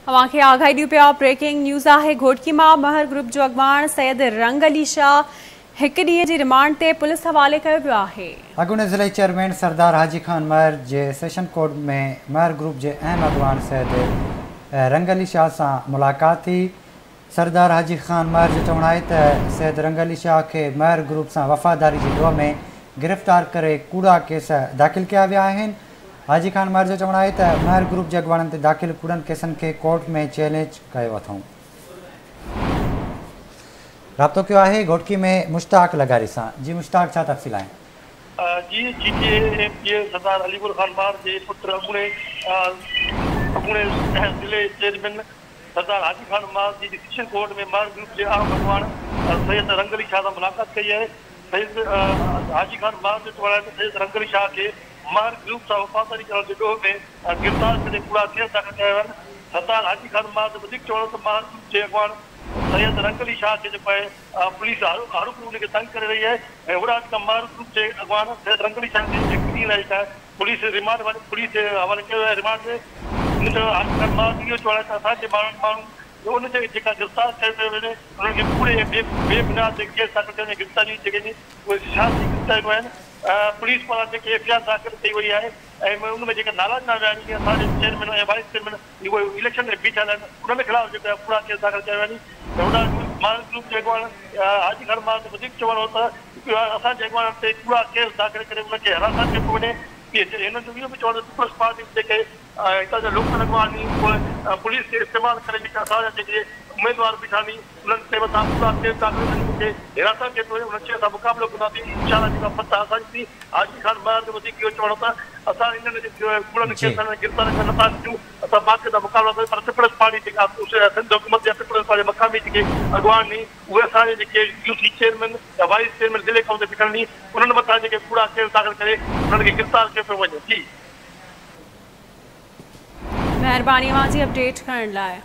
अव्हां खे आगाही ॾियूं पिया। ब्रेकिंग न्यूज़ आहे, घोटकी मां महर ग्रुप जो अॻवान सैयद रंग अली शाह हिकु ॾींहं जी रिमांड ते पुलिस हवाले कयो वियो आहे। अॻूणे ज़िले चेयरमैन सरदार हाजी खान महर जे सेशन कोर्ट में महर ग्रुप जे अहम अॻवान सैयद रंग अली शाह सां मुलाक़ात थी। सरदार हाजी खान महर जो चवणु आहे त सैयद रंग अली शाह खे महर ग्रुप सां वफ़ादारी जे ॾोह में गिरफ़्तार करे कूड़ा केस दाख़िल कया विया आहिनि। हाजी खान महर जो चवणु आहे त महर ग्रुप जे अॻवाननि ते दाख़िल कूड़नि केसनि खे कोर्ट में चैलेंज कयो अथऊं। राब्तो कयो आहे घोटकी में मुश्ताक लगारी सां। जी मुश्ताक, छा तफ़सील आहिनि? जी जी जी एम पी ए सरदार अलीगुल खान महर जे पुत्र अॻूणे अॻूणे ज़िले चेयरमैन सरदार हाजी खान महर जी सेशन कोर्ट में महर ग्रुप जे अहम अॻवान सैयद रंग अली शाह सां मुलाक़ात कई आहे। सैयद हाजी खान महर जो चवणु आहे त सैयद रंग अली शाह खे महर ग्रुप सां वफ़ादारी करण जे ॾोह में गिरफ़्तार करे कूड़ा केस दाख़िल कया विया आहिनि। सरदार हाजी खान महर जो वधीक चवणु त महर ग्रुप जे अॻवान सैयद रंग अली शाह खे जेको आहे पुलिस हारू उनखे तंग करे रही आहे ऐं होॾां खां महर ग्रुप जे अॻवान सैयद रंग अली शाह खे हिकु ॾींहं लाइ पुलिस रिमांड वारे पुलिस जे हवाले कयो आहे। रिमांड ते हाजी खान महर इहो चवणु आहे त असांजे माण्हू उनजे जेका गिरफ़्तार कयो पियो वञे उन्हनि खे पूरे बेबुनियाद केस दाख़िल कयो वञे। गिरफ़्तारियूं जेके आहिनि उहे सियासी गिरफ़्तारियूं आहिनि। पुलिस पारां जेके एफ I R दाख़िल कई वई आहे ऐं उन में जेके नाला ॾिना विया आहिनि असांजे चेयरमैन ऐं वाइस चेयरमैन इहो इलेक्शन में बीठल आहिनि उन्हनि ख़िलाफ़ जेको आहे पूरा केस दाख़िल कया विया आहिनि। हुन महर ग्रुप जे अॻवान हाजी खान महर जो वधीक चवणु हो त असांजे अॻवाननि ते पूरा केस दाख़िल करे उनखे हरासान कयो पियो वञे। हिन जो इहो बि चवणु पीपल्स पार्टी जेके हितां जा लोकल अॻवान पुलिस खे इस्तेमालु करे जेके असांजा जेके उमेदवार बीठा आहिनि उन्हनि ते मथां पूरा केस दाख़िल करे हिरासत कयो पियो वञे। उन्हनि असां मुक़ाबिलो कंदासीं इंशा जेका फतह असांजी थी। हाजी खान महर जो वधीक इहो चवणु त असां हिननि कूड़नि केसनि में गिरफ़्तार नथा थियूं, असां बाक़ाइदा मुक़ाबिलो कंदासीं। पर पीपल्स पार्टी जेका सिंध हुकूमत या पीपल्स पार्टी मक़ामी जेके अॻवान आहिनि उहे असांजे जेके यूसी चेयरमैन या वाइस चेयरमैन ज़िले काउंसिल बीठल आहिनि उन्हनि मथां जेके कूड़ा केस दाख़िल करे उन्हनि खे गिरफ़्तार कयो पियो वञे। जी महिरबानी अव्हां जी अपडेट करण लाइ।